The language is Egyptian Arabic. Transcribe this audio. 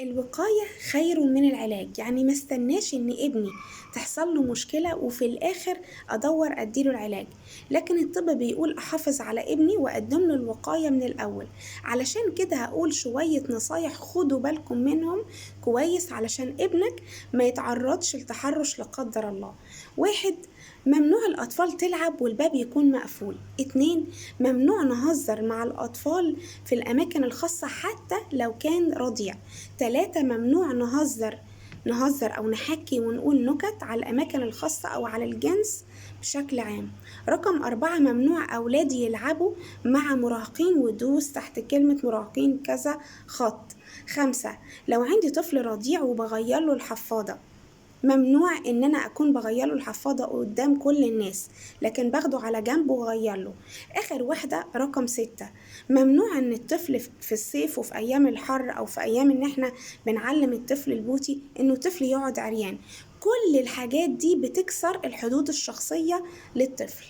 الوقاية خير من العلاج، يعني ما استناش ان ابني تحصل له مشكلة وفي الاخر ادور اديله العلاج، لكن الطب بيقول احافظ على ابني واقدم له الوقاية من الاول. علشان كده هقول شوية نصايح خدوا بالكم منهم كويس علشان ابنك ما يتعرضش لتحرش لا قدر الله. 1، ممنوع الأطفال تلعب والباب يكون مقفول. 2، ممنوع نهزر مع الأطفال في الأماكن الخاصة حتى لو كان رضيع. 3، ممنوع نهزر أو نحكي ونقول نكت على الأماكن الخاصة أو على الجنس بشكل عام. رقم 4، ممنوع أولادي يلعبوا مع مراهقين، ودوس تحت كلمة مراهقين كذا خط. 5، لو عندي طفل رضيع وبغير له الحفاضة، ممنوع ان انا اكون بغير له الحفاضة قدام كل الناس، لكن باخده على جنب وغير له. اخر واحدة رقم 6، ممنوع ان الطفل في الصيف وفي ايام الحر او في ايام ان احنا بنعلم الطفل البوتي انه الطفل يقعد عريان. كل الحاجات دي بتكسر الحدود الشخصية للطفل.